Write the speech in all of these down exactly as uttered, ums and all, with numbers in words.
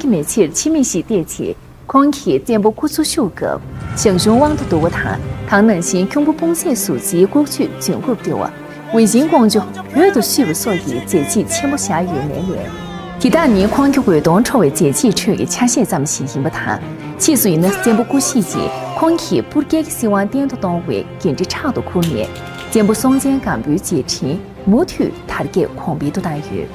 གྱི་མི་ཚེར་ཕྱི་མིག་ཞིག་བལྟས་རྗེས། ཁོང་གིས་བཙན་པོ་སྐུ་འཚོ་བཞུགས་སྐབས་ཞང་ཞུང་དབང་དུ་བསྡུ་བ་དང་། དེ་ནང་བཞིན་ཁྱུང་པོ་སྤུངས་སད་ཟུར་རྩིའི་ལྐོག་ཇུས་འཇོན་སྐབས་བརྟེན་པ། ཝེ་ཞིན་ཀོང་ཇོ་བོད་དུ་བསུས་པ་སོགས་ཀྱི་མཛད་རྗེས་ཆེན་པོ་བཞག་ཡོད་ནའི་ལས། དེ་དག་ནི་ཁོང་གི་འོད་སྟོང་འཕྲོ་བའི་མཛད་རྗེས་ཁྲོད་ཀྱི་ཆ་ཤས་ཙམ་ཞིག་ཡིན་པ་དང་། ཕྱིས་སུ་ཡིན་ན་བཙན་པོ་སྐུ་གཤེགས་རྗེས་ཁོང་གིས་སྤུར་རྒྱལ་གྱི་སྲིད་དབང་བརྟན་དུ་གཏོང་བའི་འགན་འཁྲི་ཕྲག་ཏུ་འཁུར་ནས། བཙན་པོ་སྲོང་བཙན་སྒམ་པོའི་རྗེས་དྲན་མུ་མཐུད་དར་རྒྱས་གོང་འཕེལ་དུ་བཏང་ཡོད།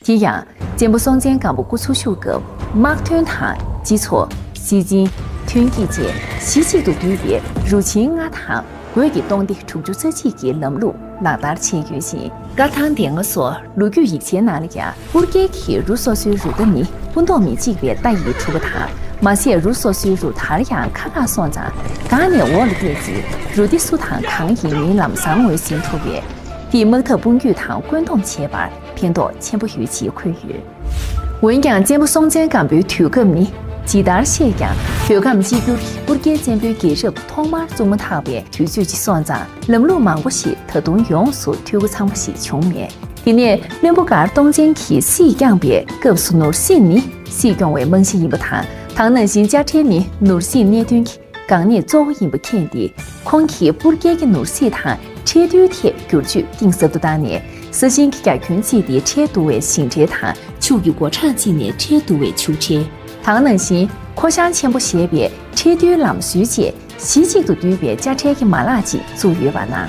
དེ་ཡང་། བཙན་པོ་སྲོང་བཙན་སྒམ་པོ་སྐུ་འཚོ་བཞུགས་སྐབས། དམག་དོན་དང་སྤྱི་ཚོགས། སྲིད་འཛིན། ཐོན་སྐྱེད་བཅས་གཞི་གཅིག་ཏུ་འདུས་པའི་རུ་ཆེན་ལྔ་དང་། འོད་ཀྱི་སྟོང་སྡེ་དྲུག་ཅུ་རྩ་གཅིག་གི་ལམ་ལུགས་ལག་བསྟར་བྱས་ཡོད་ཅིང་། བཀའ་ཐང་སྡེ་ལྔ་སོགས་ལོ་རྒྱུས་ཡིག་ཆའི་ནང་ལ་ཡང་། སྤུར་རྒྱལ་གྱིས་རུ་སོ་སོའི་རུ་རྟ་ནི་སྐུ་མདོག་མི་གཅིག་པའི་རྟ་ཡིས་གྲུབ་པ་དང་། མ་ཟད་རུ་སོ་སོའི་རུ་དར་ཡང་ཁ་ཁ་སོང་ཙང་། སྒང་ནས་འོག་ལ་བལྟས་ཚེ་རུ་སྡེ་སུ་དང་གང་ཡིན་མིན་ལམ་སང་ངོས་ཟིན་ཐུབ་པས། དེས་དམག་འཐབ་དཔུང་སྐྱོད་དང་བཀོད་འདོམས་བྱེད་པར་ཕན་ཐོགས་ཆེན་པོ་ཡོད་ཅེས་འཁོད་ཡོད། འོན་ཀྱང་། བཙན་པོ་སྲོང་བཙན་སྒམ་པོའི་དུས་སྐབས་ནི་ཇི་ལྟར་བཤད་ཀྱང་། བོད་ཁམས་གཅིག་གྱུར་སྤུར་རྒྱལ་བཙན་པོའི་རྒྱལ་རབས་ཐོག་མར་བཙུགས་མ་ཐག་པའི་དུས་ཚོད་ཅིག་སོང་ཙང་། ལམ་ལུགས་མང་པོ་ཞིག་ད་དུང་ཡོངས་སུ་འཐུས་སྒོ་ཚང་བ་ཞིག་བྱུང་མེད། དེ་ནས་བློན་པོ་མགར་སྟོང་བཙན་གྱིས་སྲིད་བསྐྱངས་པའི་སྐབས་སུ་ནོར་སྲིད་ནི་སྲིད་སྐྱོང་བའི་རྨང་གཞི་ཡིན་པ་དང་། དེ་ནང་བཞིན་དཔྱ་ཁྲལ་ནི་ནོར་སྲིད་གནད་དོན་གྱི་འགག་གནད་གཙོ་བོ་ཡིན་པ་མཁྱེན་ཏེ། ཁོང་གིས་སྤུར་རྒྱལ་གྱི་ནོར་སྲིད་དང་ཁྲལ་བསྡུའི་ཐད་བསྒྱུར་བཅོས་གཏིང་ཟབ་ཏུ་བཏང་ནས། ས་ཞིང་གི་རྒྱ་ཁྱོན་བརྩིས་ཏེ་ཁྲལ་བསྡུ་བའི་ཞིང་ཁྲལ་དང་། ཕྱུགས་ཀྱི་སྒོ་ཁྲལ་བརྩིས་ནས་ཁྲལ་བསྡུ་བའི་ཕྱུགས་ཁྲལ། དེ་ནང་བཞིན་མཁོ་བྱང་ཆེན་པོ་ཞེས་པའི་ཁྲལ་བསྡུའི་ལམ་སྲོལ་བཅས་གཞི་གཅིག་ཏུ་འདུས་པའི་དཔྱ་ཁྲལ་གྱི་མ་ལག་ཅིག་བཙུགས་ཡོད་པར་སྣང་།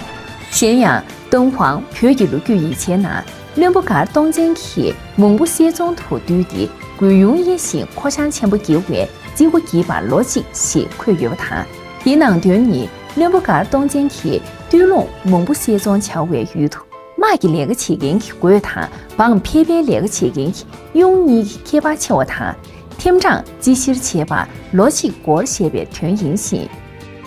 གཞན་ཡང་། ཏུན་ཧོང་བོད་ཀྱི་ལོ་རྒྱུས་ཡིག་ཆའི་ནང་། བློན་པོ་མགར་སྟོང་བཙན་གྱིས་མུང་པོ་གསེར་རྫོང་དུ་བསྡུས་ཏེ། སྒོས་ཡུང་དབྱེ་ཞིང་མཁོ་བྱང་ཆེན་པོ་བགྱིས་པའི་རྩིས་སྒོ་བགྱིས་པར་ལོ་གཅིག་ཞེས་འཁོད་ཡོད་པ་དང་། དེའི་ནང་དོན་ནི། བློན་པོ་མགར་སྟོང་བཙན་གྱིས་སྟོད་ལུང་མུང་པོ་གསེར་རྫོང་བྱ་བའི་ཡུལ་དུ། དམག་གི་ལས་ཀ་བྱེད་མཁན་གྱི་སྒོས་དང་། འབངས་ཕལ་པའི་ལས་ཀ་བྱེད་མཁན་གྱི་གཡུང་གཉིས་ཀྱི་ཁྱད་པར་ཕྱེ་བ་དང་། ཐེམ་གྲངས་རྩིས་བཤེར་བྱེད་པར་ལོ་གཅིག་འགོར་ཞེས་པའི་དོན་ཡིན་ཞིང་།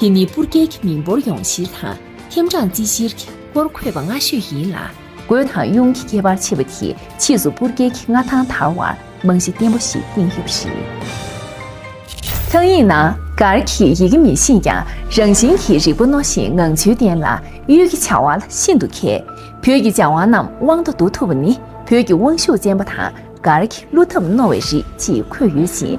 དེ་ནི་སྤུར་རྒྱལ་གྱི་མི་འབོར་ཡོངས་བཤེར་དང་། ཐེམ་གྲངས་རྩིས་བཤེར་གྱི་སྐོར་འཁོད་པ་སྔ་ཤོས་ཡིན་ལ། སྒོས་དང་གཡུང་གི་ཁྱད་པར་ཕྱེ་བ་དེས་ཕྱིས་སུ་སྤུར་རྒྱལ་གྱི་མངའ་ཐང་དར་བར་རྨང་གཞི་བརྟན་པོ་ཞིག་བཏིང་ཡོད་པ་རེད། ཐང་ཡིག་ནང་མགར་གྱི་ཡི་གེ་མི་ཤེས་ཀྱང་། རང་བཞིན་གྱིས་རིག་པ་རྣོ་ཞིང་ངང་ཚུལ་བརྟན་ལ། གཡུལ་གྱི་བྱ་བ་ལ་ཤིན་ཏུ་མཁས། བོད་ཀྱི་བྱ་བ་རྣམས་དབང་དུ་བསྡུ་ཐུབ་པ་ནི། བོད་ཀྱི་དབང་ཤུགས་ཅན་པ་དང་མགར་གྱི་བློ་ཐབས་རྣོ་བའི་རིགས་ཅེས་འཁོད་ཡོད་ཅིང་།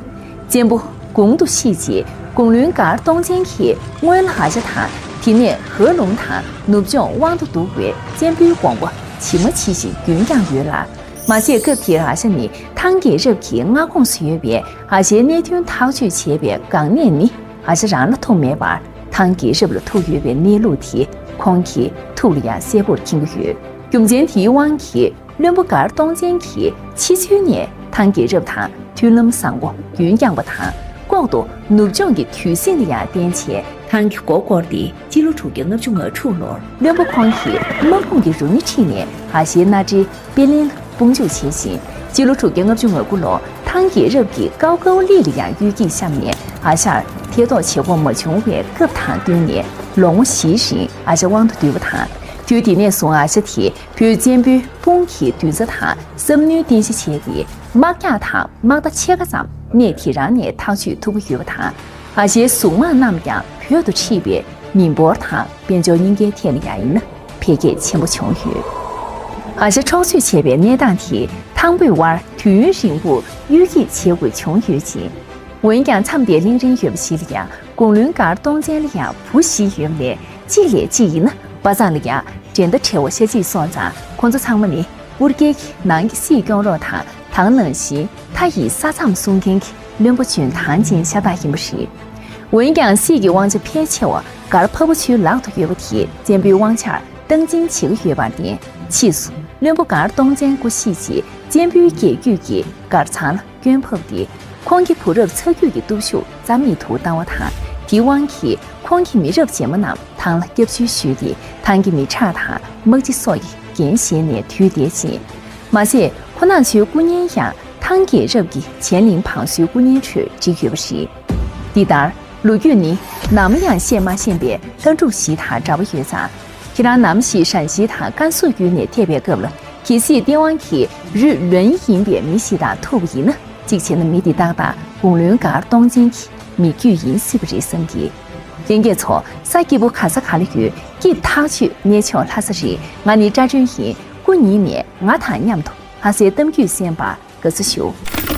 བཙན་པོ་གོང་དུ་གཤེགས་རྗེས་དགུང་བློན་མགར་སྟོང་བཙན་གྱིས་སྔོན་ལ་ཨ་ཞ་དང་། དེ་ནས་ཧོ་ལུང་དང་ནུབ་ལྗོངས་དབང་དུ་བསྡུ་བའི་བཙན་པོའི་དགོངས་པ་ཇི་མ་ཇི་བཞིན་རྒྱུན་བསྐྱངས་ཡོད་ལ། མ་ཟད་སྐབས་དེར་ཨ་ཞ་ནི་ཐང་རྒྱལ་རབས་ཀྱི་མངའ་ཁོངས་སུ་ཡོད་པས། ཨ་ཞའི་གནད་དོན་ཐག་གཅོད་བྱེད་པའི་འགག་གནད་ནི་ཨ་ཞ་རང་ལ་ཐུག་མེད་པར་ཐང་རྒྱལ་རབས་ལ་ཐུག་ཡོད་པའི་གནས་ལུགས་དེ་ཁོང་གི་ཐུགས་ལ་ཡང་གསལ་པོར་འཁྱེར་གྱི་ཡོད། རྒྱུ་མཚན་དེའི་དབང་གིས། བློན་པོ་མགར་སྟོང་བཙན་གྱིས་ཕྱི་ཚུལ་ནས་ཐང་རྒྱལ་རབས་དང་མཐུན་ལམ་བཟང་པོ་རྒྱུན་བསྐྱངས་པ་དང་། ལྐོག་ཏུ་ནུབ་ལྗོངས་ཀྱི་དུས་ཟིང་ལ་ཡང་བརྟེན་བྱས། ཐང་གི་མགོ་བསྐོར་ཏེ་སྤྱི་ལོ་དྲུག་བརྒྱ་ལྔ་བཅུ་ང་དྲུག་ལོར་བློན་པོ་ཁོང་གིས་དམག་དཔུང་གི་རུ་མི་ཁྲིད་ནས་ཨ་ཞེའི་གནའ་འབྲེལ་པེ་ལིན་ལ་དཔུང་འཇུག་བྱས་ཤིང་། སྤྱི་ལོ་དྲུག་བརྒྱ་ལྔ་བཅུ་ང་དགུ་ལོར་ཐང་རྒྱལ་རབས་ཀྱིས་ཀའོ་ཀའོ་ལི་ལ་ཡང་གཡུལ་འགྱེད་བཤམས་ནས་ཨ་ཞར་ཐེ་གཏོགས་བྱེད་དགོས་མ་བྱུང་བའི་སྐབས་དང་བསྟུན་ནས་ལོ་ངོ་བཞིའི་རིང་ཨ་ཞ་དབང་དུ་བསྡུས་པ་དང་། དུས་དེ་ནས་བཟུང་ཨ་ཞ་དེ་བོད་བཙན་པོའི་དཔུང་གི་མདུན་རྩ་དང་བསམ་ནུས་རྟེན་གཞི་བྱས་ཏེ། དམག་རྒྱགས་དང་དམག་རྟ་ཕྱེད་ཀ་ཙམ་གནས་དེ་རང་ནས་ཐག་གཅོད་ཐུབ་ཀྱི་ཡོད་པ་དང་། ཨ་ཞའི་གཟུངས་དམག་རྣམས་ཀྱང་བོད་དུ་ཁྲིད་པའི་མི་འབོར་དང་དཔལ་འབྱོར་གཉིས་ཀའི་ཐད་ལ་ཡང་ཡིན་ན་འཕེལ་རྒྱས་ཆེན་པོ་བྱུང་ཡོད། ཨ་ཞ་འཕྲོག་བཅོམ་བྱས་པའི་གནས་སྟངས་དེས་ཐང་བོད་དབར་དུས་ཡུན་རིང་པོར་གཡུལ་འགྱེད་བྱེད་དགོས་བྱུང་ཡོད་ཅིང་། འོན་ཀྱང་མཚམས་དེར་གླིང་རིན་ཡོད་པ་ཞིག་ལ་ཡང་དགུང་བློན་མགར་སྟོང་བཙན་ལ་ཡང་བུ་བཞི་ཡོད་པ་ལས། གཅིག་ལས་གཅིག་ཡིན་ན་དཔའ་མཛངས་ལ་ཡང་འགྲན་ཟླ་བྲལ་བ་ཤ་གཅིག་སོང་ཙང་། ཁོང་ཚོ་ཚང་མ་ནི་སྤུར་རྒྱལ་གྱི་ནང་གི་སྲིད་སྐྱོང་རོགས་དང་། དེ་ནང་བཞིན་མཐའ་ཡི་ས་མཚམས་སྲུང་མཁན་གྱི་བློན་པོ་འཇོན་ཐང་ཅན་ཤ་སྟག་ཡིན་པ་རེད། འོན་ཀྱང་སྲིད་ཀྱི་དབང་ཆ་ཕལ་ཆེ་བ་མགར་ཕ་བུ་ཆོའི་ལག་ཏུ་ཡོད་པ་དེས་བཙན་པོའི་དབང་ཆར་སྟངས་འཛིན་བྱེད་ཀྱི་ཡོད་པར་བརྟེན། ཕྱིས་སུ་བློན་པོ་མགར་སྟོང་བཙན་སྐུ་གཤེགས་རྗེས་བཙན་པོའི་རྒྱལ་རྒྱུད་ཀྱིས་མགར་ཚང་ལ་སྐྱོན་ཕབ་སྟེ། ཁོང་གི་བུ་རབས་ཚ་རྒྱུད་ཀྱི་སྟོབས་ཤུགས་རྩ་མེད་དུ་བཏང་བ་དང་། དེའི་དབང་གིས་ཁོང་གི་མི་རབས་རྗེས་མ་རྣམས་ཐང་ལ་སྐྱབས་བཅོལ་ཞུས་ཏེ། ཐང་གི་མི་དྲག་དང་དམག་སྤྱི་སོགས་ཀྱི་འགན་བཞེས་ནས་དུས་འདས་ཕྱིན། མ་ཟད་ཁོང་རྣམ་ཚོའི་སྐུ་བརྙན་ཡང་ཐང་རྒྱལ་རབས་ཀྱི་བྱན་ལིང་བང་སོའི་སྐུ་བརྙན་ཁྲོད་བསྒྲིགས་ཡོད་པ་རེད། འདི་ལྟར་ལོ་རྒྱུས་ནི་ནམ་ཡང་བཤད་མ་ཤེས་པའི་ལྷ་སྒྲུང་ཞིག་དང་འདྲ་བོ་ཡོད་ཙང་། ཁྱེད་རང་ནམ་ཞིག་ཧྲན་ཞི་དང་ཀན་སུའུ་བརྒྱུད་ནས་ཐེབས་པའི་སྐབས་ལ། གལ་སྲིད་སྟེས་དབང་གིས་རུས་ལོན་ཡིན་པའི་མི་ཞིག་དང་ཐུག་པ་ཡིན་ན། གཅིག་བྱས་ན་མི་འདི་ཏག་ཏག་དགུང་བློན་མགར་སྟོང་བཙན་གྱི་མི་རྒྱུད་ཡིན་སྲིད་པ་རེད་བསམ་གི། ལྷན་རྒྱས་ཚོ། ས་སྐྱིད་པོ་ག་ས་ག་ལ་ཡོད། སྐྱིད་ཐག་ཆོད་གནས་མཆོག་ལྷ་ས་རེད། ང་ནི་སྐྲ་སྒྲོན་ཡིན། སྐུ་ཉིད་ནས་ང་དང་མཉམ་དུ་ལྷ་སའི་གཏམ་རྒྱུད་གསན་པར། དགའ་བསུ་ཞུ།